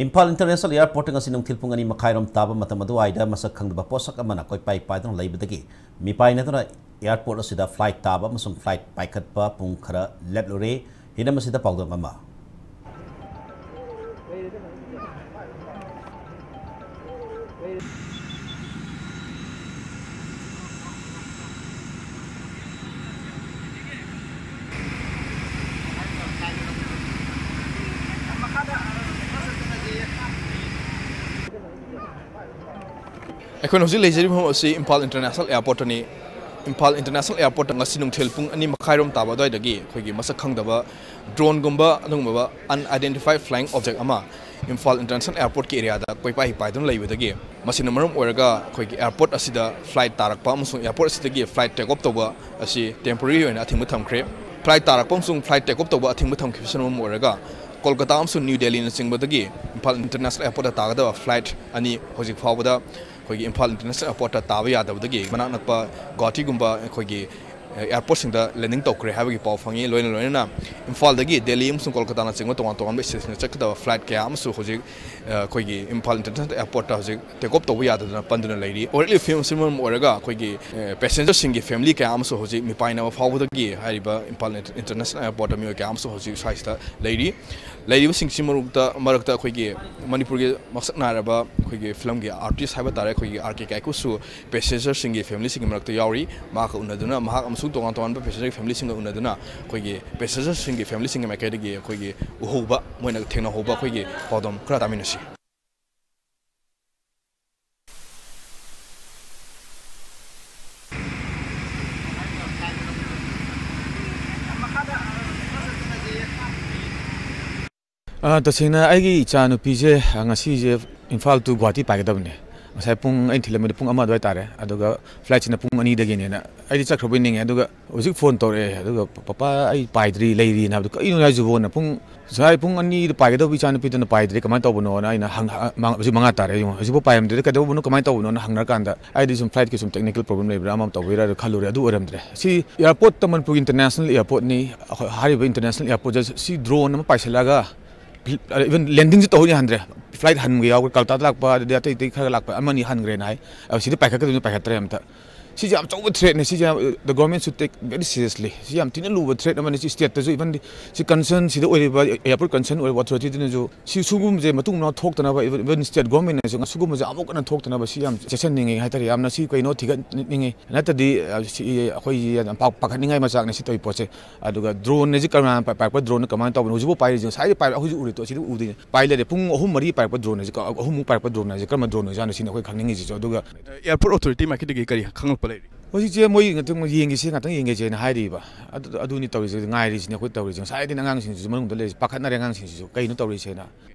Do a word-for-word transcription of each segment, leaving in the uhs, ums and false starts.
Imphal international ꯑꯦꯌꯔꯄꯣꯔꯠꯇ ꯉꯁꯤ ꯅꯨꯡꯊꯤꯜ ꯄꯨꯡ ꯑꯅꯤ ꯃꯈꯥꯏꯔꯣꯝ ꯇꯥꯕ ꯃꯇꯝ ꯑꯗꯨꯋꯥꯏꯗ ꯃꯁꯛ ꯈꯪꯗꯕ ꯄꯣꯠꯁꯛ ꯑꯃꯅ ꯀꯣꯏꯄꯥꯏ ꯄꯥꯏꯗꯨꯅ ꯂꯩꯕꯗꯒꯤ ꯃꯤꯄꯥꯏꯅꯗꯨꯅ ꯑꯦꯌꯔꯄꯣꯔꯠ ꯑꯁꯤꯗ ꯐ꯭ꯂꯥꯏꯠ ꯇꯥꯕ ꯑꯃꯁꯨꯡ ꯐ꯭ꯂꯥꯏꯠ ꯄꯥꯏꯈꯠꯄ ꯄꯨꯡ ꯈꯔ ꯂꯦꯞꯂꯨꯔꯦ꯫ ꯍꯤꯔꯝ ꯑꯁꯤꯗ ꯄꯥꯎꯗꯝ ꯑꯃ꯫ ꯑꯩꯈꯣꯏꯅ ꯍꯧꯖꯤꯛ ꯂꯩꯖꯔꯤꯕ ꯃꯐꯝ ꯑꯁꯤ ꯏꯝꯐꯥꯜ ꯏꯟꯇꯔꯅꯦꯁꯅꯦꯜ ꯑꯦꯌꯔꯄꯣꯔꯠꯇꯅꯤ꯫ ꯏꯝꯐꯥꯜ ꯏꯟꯇꯔꯅꯦꯁꯅꯦꯜ ꯑꯦꯌꯔꯄꯣꯔꯠꯇ ꯉꯁꯤ ꯅꯨꯡꯊꯤꯜ ꯄꯨꯡ ꯑꯅꯤ ꯃꯈꯥꯏꯔꯣꯝ ꯇꯥꯕ ꯑꯗꯨꯋꯥꯏꯗꯒꯤ ꯑꯩꯈꯣꯏꯒꯤ ꯃꯁꯛ ꯈꯪꯗꯕ ꯗ꯭ꯔꯣꯟꯒꯨꯝꯕ ꯑꯗꯨꯒꯨꯝꯂꯕ unidentified flying object ꯑꯃ ꯏꯝꯐꯥꯜ ꯏꯟꯇꯔꯅꯦꯁꯅꯦꯜ ꯑꯦꯌꯔꯄꯣꯔꯠꯀꯤ ꯑꯦꯔꯤꯌꯥꯗ ꯀꯣꯏꯄꯥꯏ ꯄꯥꯏꯗꯨꯅ ꯂꯩꯕꯗꯒꯤ, ꯃꯁꯤꯅ ꯃꯔꯝ ꯑꯣꯏꯔꯒ ꯑꯩꯈꯣꯏꯒꯤ ꯑꯦꯌꯔꯄꯣꯔꯠ ꯑꯁꯤꯗ ꯐ꯭ꯂꯥꯏꯠ ꯇꯥꯔꯛꯄ ꯑꯃꯁꯨꯡ ꯑꯦꯌꯔꯄꯣꯔꯠ ꯑꯁꯤꯗꯒꯤ ꯐ꯭ꯂꯥꯏꯠ ꯇꯦꯛ ꯑꯣꯐ ꯇꯧꯕ ꯑꯁꯤ temporary ꯑꯣꯏꯅ ꯑꯊꯤꯡꯕ ꯊꯝꯈ꯭ꯔꯦ꯫ ꯐ꯭ꯂꯥꯏꯠ ꯇꯥꯔꯛꯄ ꯑꯃꯁꯨꯡ ꯐ꯭ꯂꯥꯏꯠ ꯇꯦꯛ ꯑꯣꯐ ꯇꯧꯕ ꯑꯊꯤꯡꯕ ꯊꯝꯈꯤꯕꯁꯤꯅ ꯃꯔꯝ ꯑꯣꯏꯔꯒ ꯀꯣꯜꯀꯇꯥ ꯑꯃꯁꯨꯡ ꯅ꯭ꯌꯨ ꯗꯦꯜꯂꯤꯅꯆꯤꯡꯕꯗꯒꯤ ꯏꯝꯐꯥꯜ ꯏꯟꯇꯔꯅꯦꯁꯅꯦꯜ ꯑꯦꯌꯔꯄꯣꯔꯠꯇ ꯇꯥꯒꯗꯕ ꯐ꯭ꯂꯥꯏꯠ ꯑꯅꯤ ꯍꯧꯖꯤꯛ ꯐꯥꯎꯕꯗ ꯑꯩꯈꯣꯏꯒꯤ ꯏꯝꯐꯥꯜ ꯏꯟꯇꯔꯅꯦꯁꯅꯦꯜ ꯑꯦꯌꯔꯄꯣꯔꯠꯇ ꯇꯥꯕ ꯌꯥꯗꯕꯗꯒꯤ ꯃꯅꯥꯛ ꯅꯛꯄ ꯒꯨꯋꯥꯍꯥꯇꯤꯒꯨꯝꯕ ꯑꯩꯈꯣꯏꯒꯤ ꯑꯦꯌꯔꯄꯣꯔꯠꯁꯤꯡꯗ ꯂꯦꯟꯗꯤꯡ ꯇꯧꯈ꯭ꯔꯦ ꯍꯥꯏꯕꯒꯤ ꯄꯥꯎ ꯐꯪꯉꯤ꯫ ꯂꯣꯏꯅ ꯂꯣꯏꯅꯅ ꯏꯝꯐꯥꯜꯗꯒꯤ ꯗꯦꯜꯂꯤ ꯑꯃꯁꯨꯡ ꯀꯣꯜꯀꯇꯥꯅꯆꯤꯡꯕ ꯇꯣꯉꯥꯟ ꯇꯣꯉꯥꯟꯕ ꯁ꯭ꯇꯦꯠꯁꯤꯡꯗ ꯆꯠꯀꯗꯕ ꯐ꯭ꯂꯥꯏꯠ ꯀꯌꯥ ꯑꯃꯁꯨ ꯍꯧꯖꯤꯛ, ꯑ, ꯑꯩꯈꯣꯏꯒꯤ ꯏꯝꯐꯥꯜ ꯏꯟꯇꯔꯅꯦꯁꯅꯦꯜ ꯑꯦꯌꯔꯄꯣꯔꯠꯇ ꯍꯧꯖꯤꯛ ꯇꯦꯛ ꯑꯣꯐ ꯇꯧꯕ ꯌꯥꯗꯗꯅ ꯄꯟꯗꯨꯅ ꯂꯩꯔꯤ꯫ ꯍꯧꯔꯛꯂꯤꯕ ꯐꯤꯕꯝ ꯑꯁꯤꯅ ꯃꯔꯝ ꯑꯣꯏꯔꯒ ꯑꯩꯈꯣꯏꯒꯤ, ꯑ, ꯄꯦꯁꯦꯟꯖꯔꯁꯤꯡꯒꯤ ꯐꯦꯃꯤꯂꯤ ꯀꯌꯥ ꯑꯃꯁꯨ ꯍꯧꯖꯤꯛ ꯃꯤꯄꯥꯏꯅꯕ ꯐꯥꯎꯕꯗꯒꯤ ꯍꯥꯏꯔꯤꯕ ꯏꯝꯐꯥꯜ ꯏꯟꯇꯔꯅꯦꯁꯅꯦꯜ ꯑꯦꯌꯔꯄꯣꯔꯠꯇ ꯃꯤꯑꯣꯏ ꯀꯌꯥ ꯑꯃꯁꯨ ꯍꯧꯖꯤꯛ ꯁ꯭ꯋꯥꯏꯁꯤꯗ ꯂꯩꯔꯤ꯫ ꯂꯩꯔꯤꯕꯁꯤꯡꯁꯤ ꯃꯔꯛꯇ, ꯃꯔꯛꯇ ꯑꯩꯈꯣꯏꯒꯤ ꯃꯅꯤꯄꯨꯔꯒꯤ ꯃꯁꯛ ꯅꯥꯏꯔꯕ ꯑꯩꯈꯣꯏꯒꯤ ꯐꯤꯂꯝꯒꯤ ꯑꯥꯔꯇꯤꯁ ꯍꯥꯏꯕ ꯇꯥꯔꯦ, ꯑꯩꯈꯣꯏꯒꯤ ꯑꯥꯔ ꯀꯦ ꯀꯥꯏꯀꯨꯁꯨ ꯄꯦꯁꯦꯟꯖꯔꯁꯤꯡꯒꯤ ꯐꯦꯃꯤꯂꯤꯁꯤꯡꯒꯤ ꯃꯔꯛꯇ ꯌꯥꯎꯔꯤ꯫ ꯃꯍꯥꯛꯀ ꯎꯅꯗꯨꯅ, ꯃꯍꯥꯛ ꯑꯃꯁꯨꯡ ꯇꯣꯉꯥꯟ ꯇꯣꯉꯥꯟꯕ ꯄꯦꯁꯦꯟꯖꯔꯒꯤ ꯐꯦꯃꯤꯂꯤꯁꯤꯡꯒ ꯎꯅꯗꯨꯅ ꯑꯩꯈꯣꯏꯒꯤ ꯄꯦꯁꯦꯟꯖꯔꯁꯤꯡꯒꯤ ꯐꯦꯃꯤꯂꯤꯁꯤꯡꯒꯤ ꯃꯥꯏꯀꯩꯗꯒꯤ ꯑꯩꯈꯣꯏꯒꯤ ꯎꯍꯧꯕ, ꯃꯣꯏꯅ ꯊꯦꯡꯅꯍꯧꯕ ꯑꯩꯈꯣꯏꯒꯤ ꯄꯥꯎꯗꯝ ꯈꯔ ꯇꯥꯃꯤꯟꯅꯁꯤ꯫ ꯑ, ꯇꯁꯦꯡꯅ ꯑꯩꯒꯤ ꯏꯆꯥꯅꯨꯄꯤꯁꯦ, ꯑ, ꯉꯁꯤꯁꯦ ꯏꯝꯐꯥꯜ to ꯒꯨꯋꯥꯍꯥꯇꯤ ꯄꯥꯏꯒꯗꯕꯅꯦ꯫ ꯉꯁꯥꯏ ꯄꯨꯡ, ꯑꯩꯅ ꯊꯤꯜꯂꯝꯕꯗ ꯄꯨꯡ ꯑꯃ ꯑꯗꯨꯋꯥꯏ ꯇꯥꯔꯦ, ꯑꯗꯨꯒ ꯐ꯭ꯂꯥꯏꯠꯁꯤꯅ ꯄꯨꯡ ꯑꯅꯤꯗꯒꯤꯅꯦꯅ꯫ ꯑꯩꯗꯤ ꯆꯠꯈ꯭ꯔꯕꯣꯏ ꯅꯤꯡꯉꯦ, ꯑꯗꯨꯒ ꯍꯧꯖꯤꯛ ꯐꯣꯟ ꯇꯧꯔꯛꯑꯦ, ꯑꯗꯨꯒ, "ꯄꯄꯥ, ꯑꯩ ꯄꯥꯏꯗ꯭ꯔꯤ, ꯂꯩꯔꯤꯅ" ꯍꯥꯏꯕꯗꯣ, "ꯀꯩꯅꯣ ꯍꯥꯏꯁꯤꯕꯣꯅ?" ꯄꯨꯡ, ꯉꯁꯥꯏ ꯄꯨꯡ ꯑꯅꯤꯗ ꯄꯥꯏꯒꯗꯕ ꯏꯆꯥꯅꯨꯄꯤꯗꯨꯅ ꯄꯥꯏꯗ꯭ꯔꯤ, ꯀꯃꯥꯏꯅ ꯇꯧꯕꯅꯣꯅ ꯑꯩꯅ ꯍꯪ-, ꯍ-, ꯃꯥ-, ꯍꯧꯖꯤꯛ ꯃꯉꯥ ꯇꯥꯔꯦ, ꯌꯦꯡꯉꯣ, ꯍꯧꯖꯤꯛꯐꯥꯎ ꯄꯥꯏꯔꯝꯗ꯭ꯔꯗꯤ ꯀꯩꯗꯧꯕꯅꯣ, ꯀꯃꯥꯏꯅ ꯇꯧꯕꯅꯣꯅ ꯍꯪꯅꯔꯀꯥꯟꯗ, ꯑꯩꯗꯤ ꯁꯨꯝ ꯐ꯭ꯂꯥꯏꯠꯀꯤ ꯁꯨꯝ ꯇꯦꯛꯅꯤꯀꯦꯜ ꯄ꯭ꯔꯣꯕ꯭ꯂꯦꯝ ꯂꯩꯕ꯭ꯔꯥ, ꯑꯃ ꯇꯧꯕꯩꯔꯥ ꯈꯜꯂꯨꯔꯦ, ꯑꯗꯨ ꯑꯣꯏꯔꯝꯗ꯭ꯔꯦ꯫ ꯁꯤ ꯑꯦꯌꯥꯔꯄꯣꯔꯠꯇ, ꯃꯅꯤꯄꯨꯔꯒꯤ ꯏꯟꯇꯔꯅꯦꯁꯅꯦꯜ ꯑꯦꯌꯥꯔꯄꯣꯔꯠꯅꯤ꯫ ꯑꯩꯈꯣꯏ ꯍꯥꯏꯔꯤꯕ ꯏꯟꯇꯔꯅꯦꯁꯅꯦꯜ ꯑꯦꯌꯥꯔꯄꯣꯔꯠꯁꯦ ꯁꯤ ꯗ꯭ꯔꯣꯟ ꯑꯃ ꯄꯥꯏꯁꯤꯜꯂꯒ ꯏꯚꯟ ꯂꯦꯟꯗꯤꯡꯁꯨ ꯇꯧꯍꯧ ꯌꯥꯍꯟꯗ꯭ꯔꯦ꯫ ꯐ꯭ꯂꯥꯏꯠ ꯍꯟꯕ ꯌꯥꯎꯈ꯭ꯔꯦ, ꯀꯜꯀꯇꯥꯗ ꯂꯥꯛꯄ, ꯑꯗꯨꯗꯤ ꯑꯇꯩ ꯑꯇꯩ ꯈꯔ ꯂꯥꯛꯄ ꯑꯃꯅꯤ ꯍꯟꯈ꯭ꯔꯦꯅ ꯍꯥꯏ꯫ ꯑ, ꯁꯤꯗꯤ ꯄꯥꯏꯈꯠꯀꯗꯕꯅꯤ, ꯄꯥꯏꯈꯠꯇ꯭ꯔꯦ ꯑꯝꯇ꯫ ꯁꯤꯁꯦ ꯌꯥꯝ ꯑꯆꯧꯕ ꯊ꯭ꯔꯦꯠꯅꯦ꯫ ꯁꯤꯁꯦ ꯌꯥꯝ, the government should take very seriously꯫ ꯁꯤ ꯌꯥꯝ ꯊꯤꯅ ꯂꯨꯕ ꯊ꯭ꯔꯦꯠ ꯑꯃꯅꯤ꯫ ꯁꯤ ꯁ꯭ꯇꯦꯠꯇꯁꯨ, ꯏꯚꯟ ꯁꯤ ꯀꯟꯁꯔꯟ, ꯁꯤꯗ ꯑꯣꯏꯔꯤꯕ ꯑꯦꯌꯥꯔꯄꯣꯔꯠ ꯀꯟꯁꯔꯟ ꯑꯣꯏꯔꯤꯕ ꯑꯣꯊꯣꯔꯤꯇꯤꯗꯨꯅꯁꯨ ꯁꯤ ꯁꯤꯒꯨꯝꯕꯁꯦ ꯃꯇꯨꯡ ꯃꯅꯥꯎ ꯊꯣꯛꯇꯅꯕ, ꯏꯚꯟ, ꯏꯚꯟ ꯁ꯭ꯇꯦꯠ ꯒꯣꯔꯃꯦꯟꯅꯁꯨ ꯁꯤꯒꯨꯝꯕꯁꯦ ꯑꯃꯨꯛ ꯍꯟꯅ ꯊꯣꯛꯇꯅꯕ ꯁꯤ ꯌꯥꯝ ꯆꯦꯛꯁꯤꯟꯅꯤꯡꯉꯤ ꯍꯥꯏꯇꯥꯔꯦ꯫ ꯌꯥꯝꯅ ꯁꯤ ꯀꯩꯅꯣ ꯊꯤꯒꯠꯅꯤꯡꯉꯤ꯫ ꯅꯠꯇ꯭ꯔꯗꯤ, ꯑ, ꯁꯤ ꯑꯩꯈꯣꯏ ꯌꯥꯝ ꯄꯥ-, ꯄꯥꯈꯠꯅꯤꯡꯉꯥꯏ ꯃꯆꯥꯛꯅꯦ ꯁꯤ ꯇꯧꯔꯤ ꯄꯣꯠꯁꯦ꯫ ꯑꯗꯨꯒ ꯗ꯭ꯔꯣꯟꯅꯦ ꯁꯤ ꯀꯔꯝꯍꯥꯏꯅ ꯄꯥꯏ-, ꯄꯥꯏꯔꯛꯄ ꯗ꯭ꯔꯣꯟꯅ ꯀꯃꯥꯏꯅ ꯇꯧꯕꯅꯣ? ꯍꯧꯖꯤꯛꯐꯥꯎ ꯄꯥꯏꯔꯤꯁꯦ, ꯉꯁꯥꯏꯗꯤ ꯄꯥꯏꯔꯛ-, ꯍꯧꯖꯤꯛ ꯎꯔꯦ ꯇꯣ-, ꯁꯤꯗꯤ ꯎꯗꯣꯏꯅꯦ꯫ ꯄꯥꯏ ꯂꯩꯔꯦ꯫ ꯄꯨꯡ ꯑꯍꯨꯝ ꯃꯔꯤ ꯄꯥꯏꯔꯛꯄ ꯗ꯭ꯔꯣꯟ ꯍꯥꯏꯁꯦ ꯀ-, ꯑꯍꯨꯝꯃꯨꯛ ꯄꯥꯏꯔꯛꯄ ꯗ꯭ꯔꯣꯟ ꯍꯥꯏꯁꯦ ꯀꯔꯝꯕ ꯗ꯭ꯔꯣꯟ ꯑꯣꯏꯖꯥꯠꯅꯣ ꯁꯤꯅꯤ ꯑꯩꯈꯣꯏ ꯈꯪꯅꯤꯡꯉꯤꯁꯤꯁꯨ꯫ ꯑꯗꯨꯒ ꯑꯦꯌꯥꯔꯄꯣꯔꯠ ꯑꯣꯊꯣꯔꯤꯇꯤ ꯃꯥꯏꯀꯩꯗꯒꯤ ꯀꯔꯤ ꯈꯪꯂꯛꯄ ꯂꯩꯔꯤ? ꯍꯧꯖꯤꯛꯁꯦ ꯃꯣꯏ ꯉꯥꯛꯇꯪ ꯌꯦꯡꯒꯦꯁꯦ, ꯉꯥꯛꯇꯪ ꯌꯦꯡꯒꯦꯁꯦꯅ ꯍꯥꯏꯔꯤꯕ꯫ ꯑꯗꯨ, ꯑꯗꯨꯅꯤ ꯇꯧꯔꯤꯁꯦ, ꯉꯥꯏꯔꯤꯁꯤꯅꯦ ꯑꯩꯈꯣꯏ ꯇꯧꯔꯤꯁꯦ꯫ ꯉꯁꯥꯏꯗꯩꯅꯦ ꯑꯉꯥꯡꯁꯤꯡꯁꯤꯁꯨ ꯃꯅꯨꯡꯗ ꯂꯩꯔꯤꯁꯦ, ꯄꯥꯈꯠꯅꯔꯦ ꯑꯉꯥꯡꯁꯤꯡꯁꯤꯁꯨ, ꯀꯩꯅꯣ ꯇꯧꯔꯤꯁꯦꯅ꯫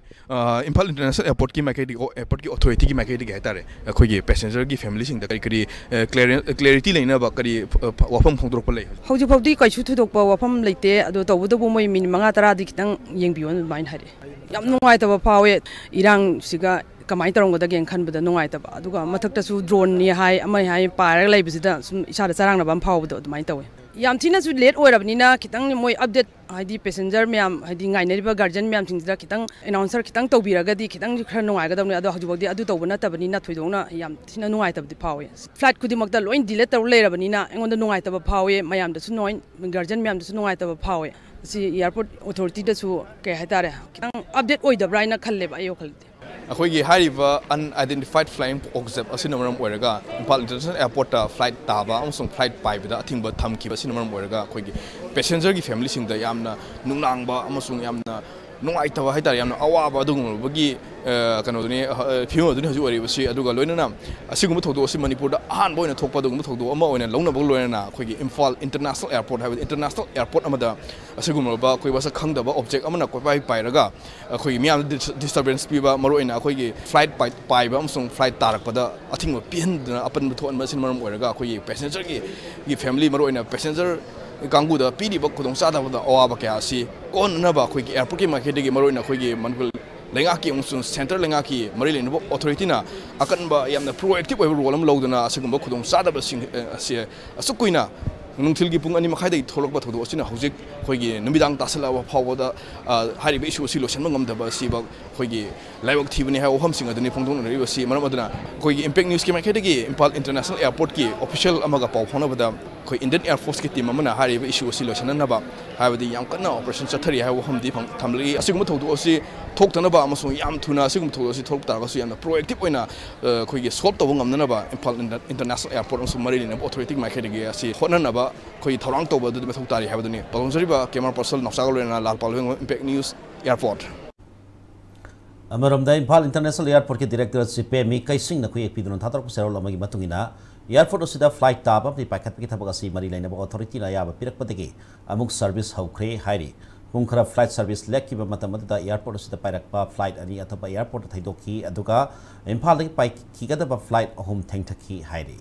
ꯑ, ꯏꯝꯐꯥꯜ ꯏꯟꯇꯔꯅꯦꯁꯅꯦꯜ ꯑꯦꯌꯔꯄꯣꯔꯠꯀꯤ ꯃꯥꯏꯀꯩꯗꯒꯤ, ꯑꯣ, ꯑꯦꯌꯔꯄꯣꯔꯠꯀꯤ ꯑꯣꯊꯣꯔꯤꯇꯤꯒꯤ ꯃꯥꯏꯀꯩꯗꯒꯤ ꯍꯥꯏꯇꯥꯔꯦ, ꯑꯩꯈꯣꯏꯒꯤ ꯄꯦꯁꯦꯟꯖꯔꯒꯤ ꯐꯦꯃꯤꯂꯤꯁꯤꯡꯗ ꯀꯔꯤ ꯀꯔꯤ, ꯑ, ꯀ꯭ꯂꯤꯌꯥꯔꯦꯟ-, ꯀ꯭ꯂꯤꯌꯥꯔꯤꯇꯤ ꯂꯩꯅꯕ ꯀꯔꯤ, ꯑ, ꯐ-, ꯋꯥꯐꯝ ꯐꯣꯡꯗꯣꯔꯛꯄ ꯂꯩ? ꯍꯧꯖꯤꯛ ꯐꯥꯎꯗꯤ ꯀꯩꯁꯨ ꯊꯣꯏꯗꯣꯛꯄ ꯋꯥꯐꯝ ꯂꯩꯇꯦ꯫ ꯑꯗꯣ ꯇꯧꯕꯇꯕꯨ ꯃꯣꯏ ꯃꯤꯅꯤꯠ ꯃꯉꯥ ꯇꯔꯥꯗꯤ ꯈꯤꯇꯪ ꯌꯦꯡꯕꯤꯌꯣ ꯑꯗꯨꯃꯥꯏꯅ ꯍꯥꯏꯔꯛꯑꯦ꯫ ꯌꯥꯝ ꯅꯨꯡꯉꯥꯏꯇꯕ ꯐꯥꯎꯋꯦ꯫ ꯏꯔꯥꯡꯁꯤꯒ ꯀꯃꯥꯏꯅ ꯇꯧꯔꯝꯒꯗꯒꯦꯅ ꯈꯟꯕꯗ ꯅꯨꯡꯉꯥꯏꯇꯕ꯫ ꯑꯗꯨꯒ ꯃꯊꯛꯇꯁꯨ ꯗ꯭ꯔꯣꯟꯅꯤ ꯍꯥꯏ, ꯑꯃ ꯍꯥꯏ, ꯄꯥꯏꯔꯒ ꯂꯩꯕꯁꯤꯗ ꯁꯨꯝ ꯏꯁꯥꯗ ꯆꯔꯥꯡꯅꯕ ꯑꯃ ꯐꯥꯎꯕꯗꯣ ꯑꯗꯨꯃꯥꯏꯅ ꯇꯧꯋꯦ꯫ ꯌꯥꯝ ꯊꯤꯅꯁꯨ ꯂꯦꯠ ꯑꯣꯏꯔꯕꯅꯤꯅ ꯈꯤꯇꯪ ꯃꯣꯏ ꯑꯞꯗꯦꯠ, ꯍꯥꯏꯗꯤ ꯄꯦꯁꯦꯟꯖꯔ ꯃꯌꯥꯝ, ꯍꯥꯏꯗꯤ ꯉꯥꯏꯅꯔꯤꯕ ꯒꯥꯔꯖꯤꯌꯟ ꯃꯌꯥꯝꯁꯤꯡꯁꯤꯗ ꯈꯤꯇꯪ ꯑꯦꯅꯥꯎꯟꯁꯔ ꯈꯤꯇꯪ ꯇꯧꯕꯤꯔꯒꯗꯤ ꯈꯤꯇꯪ ꯈꯔ ꯅꯨꯡꯉꯥꯏꯒꯗꯕꯅꯤ꯫ ꯑꯗꯣ ꯍꯧꯖꯤꯛꯐꯥꯎꯗꯤ ꯑꯗꯨ ꯇꯧꯕ ꯅꯠꯇꯕꯅꯤꯅ ꯊꯣꯏꯗꯣꯛꯅ ꯌꯥꯝ ꯊꯤꯅ ꯅꯨꯡꯉꯥꯏꯇꯕꯗꯤ ꯐꯥꯎꯋꯦ꯫ ꯐ꯭ꯂꯥꯏꯠ ꯈꯨꯗꯤꯡꯃꯛꯇ ꯂꯣꯏ ꯗꯤꯂꯦ ꯇꯧꯔ ꯂꯩꯔꯕꯅꯤꯅ ꯑꯩꯉꯣꯟꯗ ꯅꯨꯡꯉꯥꯏꯇꯕ ꯐꯥꯎꯋꯦ, ꯃꯌꯥꯝꯗꯁꯨ ꯅꯨꯡꯉꯥꯏ-, ꯒꯥꯔꯖꯤꯌꯟ ꯃꯌꯥꯝꯗꯁꯨ ꯅꯨꯡꯉꯥꯏꯇꯕ ꯐꯥꯎꯋꯦ꯫ ꯑꯁꯤ ꯑꯦꯌꯥꯔꯄꯣꯔꯠ ꯑꯣꯊꯣꯔꯤꯇꯤꯗꯁꯨ, ꯀꯩ ꯍꯥꯏꯇꯥꯔꯦ, ꯈꯤꯇꯪ ꯑꯞꯗꯦꯠ ꯑꯣꯏꯗꯕ꯭ꯔꯥ ꯍꯥꯏꯅ ꯈꯜꯂꯦꯕ ꯑꯩ ꯋꯥꯈꯜꯗꯗꯤ꯫ ꯑꯩꯈꯣꯏꯒꯤ ꯍꯥꯏꯔꯤꯕ unidentified flying object ꯑꯁꯤꯅ ꯃꯔꯝ ꯑꯣꯏꯔꯒ ꯏꯝꯐꯥꯜ ꯏꯟꯇꯔꯅꯦꯁꯅꯦꯜ ꯑꯦꯌꯔꯄꯣꯔꯠꯇ ꯐ꯭ꯂꯥꯏꯠ ꯇꯥꯕ ꯑꯃꯁꯨꯡ ꯐ꯭ꯂꯥꯏꯠ ꯄꯥꯏꯕꯗ ꯑꯊꯤꯡꯕ ꯊꯝꯈꯤꯕ ꯑꯁꯤꯅ ꯃꯔꯝ ꯑꯣꯏꯔꯒ ꯑꯩꯈꯣꯏꯒꯤ ꯄꯦꯁꯦꯟꯖꯔꯒꯤ ꯐꯦꯃꯤꯂꯤꯁꯤꯡꯗ ꯌꯥꯝꯅ ꯅꯨꯡꯅꯥꯡꯕ ꯑꯃꯁꯨꯡ ꯌꯥꯝꯅ ꯅꯨꯡꯉꯥꯏꯇꯕ ꯍꯥꯏꯇꯥꯔꯦ, ꯌꯥꯝꯅ ꯑꯋꯥꯕ ꯑꯗꯨꯒꯨꯝꯂꯕꯒꯤ, ꯑ, ꯀꯩꯅꯣꯗꯨꯅꯤ, ꯑ, ꯐꯤꯕꯝ ꯑꯗꯨꯅꯤ ꯍꯧꯖꯤꯛ ꯑꯣꯏꯔꯤꯕꯁꯤ꯫ ꯑꯗꯨꯒ ꯂꯣꯏꯅꯅ ꯑꯁꯤꯒꯨꯝꯕ ꯊꯧꯗꯣꯛ ꯑꯁꯤ ꯃꯅꯤꯄꯨꯔꯗ ꯑꯍꯥꯟꯕ ꯑꯣꯏꯅ ꯊꯣꯛꯄ ꯑꯗꯨꯒꯨꯝꯕ ꯊꯧꯗꯣꯛ ꯑꯃ ꯑꯣꯏꯅ ꯂꯧꯅꯕꯒ ꯂꯣꯏꯅꯅ ꯑꯩꯈꯣꯏꯒꯤ ꯏꯝꯐꯥꯜ ꯏꯟꯇꯔꯅꯦꯁꯅꯦꯜ ꯑꯦꯌꯔꯄꯣꯔꯠ ꯍꯥꯏꯕꯗꯤ ꯏꯟꯇꯔꯅꯦꯁꯅꯦꯜ ꯑꯦꯌꯔꯄꯣꯔꯠ ꯑꯃꯗ ꯑꯁꯤꯒꯨꯝꯂꯕ ꯑꯩꯈꯣꯏ ꯃꯁꯛ ꯈꯪꯗꯕ ꯑꯣꯕꯖꯦꯛ ꯑꯃꯅ ꯀꯣꯏꯄꯥꯏ ꯄꯥꯏꯔꯒ ꯑꯩꯈꯣꯏꯒꯤ ꯃꯤꯌꯥꯝꯗ ꯗꯤꯁ-, ꯗꯤꯁꯇꯔꯕꯦꯟꯁ ꯄꯤꯕ, ꯃꯔꯨꯑꯣꯏꯅ ꯑꯩꯈꯣꯏꯒꯤ ꯐ꯭ꯂꯥꯏꯠ ꯄꯥꯏ-, ꯄꯥꯏꯕ ꯑꯃꯁꯨꯡ ꯐ꯭ꯂꯥꯏꯠ ꯇꯥꯔꯛꯄꯗ ꯑꯊꯤꯡꯕ ꯄꯤꯍꯟꯗꯅ ꯑꯄꯟꯕ ꯊꯣꯛꯍꯟꯕ ꯑꯁꯤꯅ ꯃꯔꯝ ꯑꯣꯏꯔꯒ ꯑꯩꯈꯣꯏꯒꯤ ꯄꯦꯁꯦꯟꯖꯔꯒꯤ, ꯒꯤ ꯐꯦꯃꯤꯂꯤ, ꯃꯔꯨꯑꯣꯏꯅ ꯄꯦꯁꯦꯟꯖꯔ ꯀꯥꯡꯕꯨꯗ ꯄꯤꯔꯤꯕ ꯈꯨꯗꯣꯡꯆꯥꯗꯕꯗ ꯑꯋꯥꯕ ꯀꯌꯥ ꯑꯁꯤ ꯀꯣꯛꯍꯟꯅꯕ ꯑꯩꯈꯣꯏꯒꯤ ꯑꯦꯌꯥꯔꯄꯣꯔꯠꯀꯤ ꯃꯥꯏꯀꯩꯗꯒꯤ, ꯃꯔꯨꯑꯣꯏꯅ ꯑꯩꯈꯣꯏꯒꯤ ꯃꯅꯤꯄꯨꯔ ꯂꯩꯉꯥꯛꯀꯤ ꯑꯃꯁꯨꯡ ꯁꯦꯟꯇ꯭ꯔꯦꯜ ꯂꯩꯉꯥꯛꯀꯤ ꯃꯔꯤ ꯂꯩꯅꯕ ꯑꯣꯊꯣꯔꯤꯇꯤꯅ ꯑꯀꯟꯕ, ꯌꯥꯝꯅ ꯄ꯭ꯔꯣꯑꯦꯛꯇꯤꯚ ꯑꯣꯏꯕ ꯔꯣꯜ ꯑꯃ ꯂꯧꯗꯨꯅ ꯑꯁꯤꯒꯨꯝꯕ ꯈꯨꯗꯣꯡꯆꯥꯗꯕꯁꯤꯡ, ꯑ, ꯑꯁꯤ ꯑꯁꯨꯛ ꯀꯨꯏꯅ ꯅꯨꯡꯊꯤꯜꯒꯤ ꯄꯨꯡ ꯑꯅꯤ ꯃꯈꯥꯏꯗꯒꯤ ꯊꯣꯛꯂꯛꯄ ꯊꯧꯗꯣꯛ ꯑꯁꯤꯅ ꯍꯧꯖꯤꯛ ꯑꯩꯈꯣꯏꯒꯤ ꯅꯨꯃꯤꯗꯥꯡ ꯇꯥꯁꯜꯂꯛꯑꯕ ꯐꯥꯎꯕꯗ, ꯑ, ꯍꯥꯏꯔꯤꯕ ꯏꯁꯨ ꯑꯁꯤ ꯂꯣꯏꯁꯤꯟꯕ ꯉꯝꯗꯕ ꯑꯁꯤꯐꯥꯎ ꯑꯩꯈꯣꯏꯒꯤ ꯂꯥꯏꯕꯛ ꯊꯤꯕꯅꯤ ꯍꯥꯏꯕ ꯋꯥꯐꯝꯁꯤꯡ ꯑꯗꯨꯅꯤ ꯐꯣꯡꯗꯣꯛꯅꯔꯤꯕꯁꯤ꯫ ꯃꯔꯝ ꯑꯗꯨꯅ ꯑꯩꯈꯣꯏꯒꯤ ꯏꯝꯄꯦꯛ ꯅ꯭ꯌꯨꯁꯀꯤ ꯃꯥꯏꯀꯩꯗꯒꯤ ꯏꯝꯐꯥꯜ ꯏꯟꯇꯔꯅꯦꯁꯅꯦꯜ ꯑꯦꯌꯥꯔꯄꯣꯔꯠꯀꯤ ꯑꯣꯐꯤꯁꯤꯌꯦꯜ ꯑꯃꯒ ꯄꯥꯎ ꯐꯥꯎꯅꯕꯗ ꯑꯩꯈꯣꯏ ꯏꯟꯗꯤꯌꯟ ꯑꯦꯌꯥꯔ ꯐꯣꯔꯁꯀꯤ ꯇꯤꯝ ꯑꯃꯅ ꯍꯥꯏꯔꯤꯕ ꯏꯁꯨ ꯑꯁꯤ ꯂꯣꯏꯁꯤꯟꯅꯅꯕ ꯍꯥꯏꯕꯗꯤ ꯌꯥꯝ ꯀꯟꯅ ꯑꯣꯄꯔꯦꯁꯟ ꯆꯠꯊꯔꯤ ꯍꯥꯏꯕ ꯋꯥꯐꯝꯗꯤ ꯐꯪ-, ꯊꯝꯂꯛꯏ꯫ ꯑꯁꯤꯒꯨꯝꯕ ꯊꯧꯗꯣꯛ ꯑꯁꯤ ꯊꯣꯛꯇꯅꯕ ꯑꯃꯁꯨꯡ ꯌꯥꯝ ꯊꯨꯅ ꯑꯁꯤꯒꯨꯝꯕ ꯊꯧꯗꯣꯛ ꯑꯁꯤ ꯊꯣꯛꯂꯛ ꯇꯥꯔꯒꯁꯨ ꯌꯥꯝꯅ ꯄ꯭ꯔꯣꯑꯦꯛꯇꯤꯚ ꯑꯣꯏꯅ, ꯑ, ꯑꯩꯈꯣꯏꯒꯤ ꯁꯣꯜꯕ ꯇꯧꯕ ꯉꯝꯅꯅꯕ ꯏꯝꯐꯥꯜ ꯏꯟꯇꯔ-, ꯏꯟꯇꯔꯅꯦꯁꯅꯦꯜ ꯑꯦꯌꯥꯔꯄꯣꯔꯠ ꯑꯃꯁꯨꯡ ꯃꯔꯤ ꯂꯩꯅꯕ ꯑꯣꯊꯣꯔꯤꯇꯤꯒꯤ ꯃꯥꯏꯀꯩꯗꯒꯤ ꯑꯁꯤ ꯍꯣꯠꯅꯅꯕ ꯑꯩꯈꯣꯏ ꯊꯧꯔꯥꯡ ꯇꯧꯕ ꯑꯗꯨꯗꯤ ꯃꯊꯧ ꯇꯥꯔꯤ ꯍꯥꯏꯕꯗꯨꯅꯤ꯫ ꯄꯥꯎꯗꯝꯖꯔꯤꯕ ꯀꯦꯃꯦꯔꯥ ꯄꯥꯔꯁꯟ ꯅꯥꯎꯆꯥꯒ ꯂꯣꯏꯅꯅ ꯂꯥꯜ ꯄꯥꯜꯋꯦꯡꯕꯝ, ꯏꯝꯄꯦꯛ ꯅ꯭ꯌꯨꯁ, ꯑꯦꯌꯥꯔꯄꯣꯔꯠ꯫ ꯑꯃꯔꯣꯝꯗ ꯏꯝꯐꯥꯜ ꯏꯟꯇꯔꯅꯦꯁꯅꯦꯜ ꯑꯦꯌꯥꯔꯄꯣꯔꯠꯀꯤ ꯗꯤꯔꯦꯛꯇꯔ ꯆꯤꯄꯦ ꯃꯤ ꯀꯩꯁꯤꯡꯅ ꯈꯨꯌꯦꯛ ꯄꯤꯗꯨꯅ ꯊꯥꯗꯣꯔꯛꯄ ꯆꯦꯔꯣꯜ ꯑꯃꯒꯤ ꯃꯇꯨꯡ ꯏꯟꯅ, ꯑꯦꯌꯥꯔꯄꯣꯔꯠ ꯑꯁꯤꯗ ꯐ꯭ꯂꯥꯏꯠ ꯇꯥꯕ ꯑꯃꯗꯤ ꯄꯥꯏꯈꯠꯄꯒꯤ ꯊꯕꯛ ꯑꯁꯤ ꯃꯔꯤ ꯂꯩꯅꯕ ꯑꯣꯊꯣꯔꯤꯇꯤꯅ ꯑꯌꯥꯕ ꯄꯤꯔꯛꯄꯗꯒꯤ ꯑꯃꯨꯛ ꯁꯔꯚꯤꯁ ꯍꯧꯈ꯭ꯔꯦ ꯍꯥꯏꯔꯤ꯫ ꯄꯨꯡ ꯈꯔ ꯐ꯭ꯂꯥꯏꯠ ꯁꯔꯚꯤꯁ ꯂꯦꯞꯈꯤꯕ ꯃꯇꯝ ꯑꯗꯨꯗ ꯑꯦꯌꯥꯔꯄꯣꯔꯠ ꯑꯁꯤꯗ ꯄꯥꯏꯔꯛꯄ ꯐ꯭ꯂꯥꯏꯠ ꯑꯅꯤ ꯑꯇꯣꯞꯄ ꯑꯦꯌꯥꯔꯄꯣꯔꯠꯇ ꯊꯩꯗꯣꯛꯈꯤ, ꯑꯗꯨꯒ ꯏꯝꯐꯥꯜꯗꯒꯤ ꯄꯥꯏꯈꯤꯒꯗꯕ ꯐ꯭ꯂꯥꯏꯠ ꯑꯍꯨꯝ ꯊꯦꯡꯊꯈꯤ ꯍꯥꯏꯔꯤ꯫